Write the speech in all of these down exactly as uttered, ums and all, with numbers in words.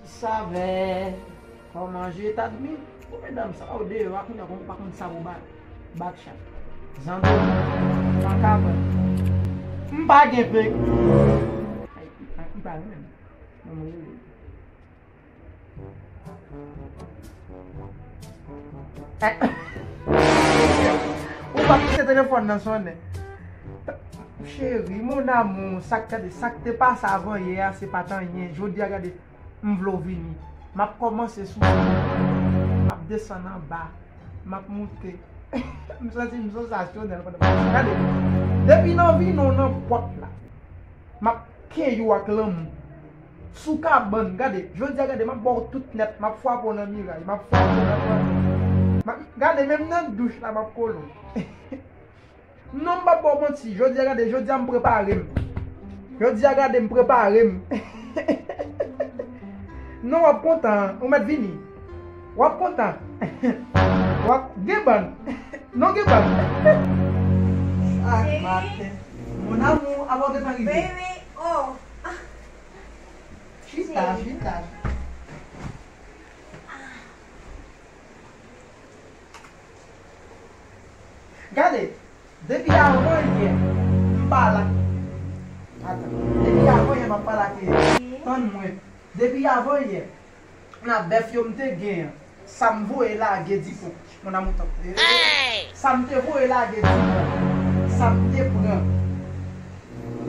Savè, kòman je t'admire? Ou medam sa, ou deyò a, kounye a, ou pa konn sa pou bat, bat chat. Zandomi, makabren. M pa gen pek. Ay, li pa, li pa renmen m. Manman yo. Ou pa kite telefòn nan sonnen. Cheri, mon amour, sa k, gade, sa k te pase avan yè a, se pa t anyen. Jodi a, gade, m vle w vini. M ap kòmanse sou ou. M ap desann anba. M ap moute. M santi m sansasyonèl pandan m ap, gade, depi nan vini w nan pòt la, m ap kenye w ak lanmou. Sou kabann, gade, jodi a, gade, m ap ba w tout nèt, m ap frape w nan miray, m ap frape w nan pwazon. M ap, gade, menm nan douch la, m ap kole w. Non, m p ap ba w manti. Jodi a, gade, jodi a, m prepare m. Jodi a, gade, m prepare m. Non, w ap kontan. Ou mèt vini. W ap kontan. W ap gen bann. Non, gen bann. Chak maten. Mon amour, avan w gentan rive. Baby, oh. Chita, chita. Gade, depi avan yè, m pa la. Atan, depi avan yè, m ap pale ak, tann mwen. Depi avan yè, nan bèf yo m te gen an, sa m voye lage Dipon, mon amour, tann. Sa m te voye lage Dipon, sa m te pran.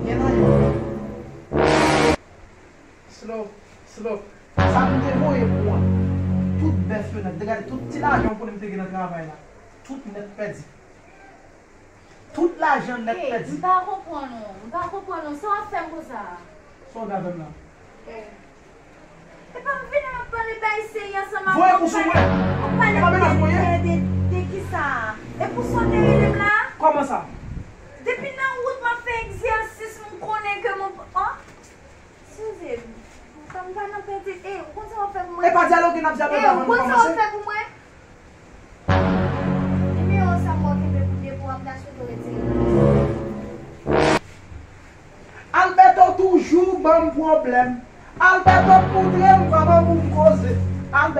Gen nan yo. Slow, slow. Sa m te voye pou an. Tout bèf yo nèt. Gade tout ti lajan w konnen m te gen nan travay la. Tout nèt pèdi. Tout lajan nèt pèdi. M pa konprann ou. M pa konprann ou. Sa w ap fè m konsa? Sa w ap fè m la? E pa m vini ap pale bay seri ansanm avè w. Voye pou sou mwen. Ou pale de, de, de kisa? E pou sa w te rele m la? Kòman sa? Depi nan wout m ap fè egzèsis, m konnen ke mwen, an? Size, sa m pa nan pèdi. E, ou konn sa w ap fè pou mwen? E pa dyaloge n ap dyaloge avan nou kòmanse. E, ou konn sa w ap fè pou mwen? Nimewo sa m wè w kenbe pou depo w ap la sou to retire nan liste. Alberto toujou ban m pwoblèm. Alberto montre m kòman pou m koze. Alberto.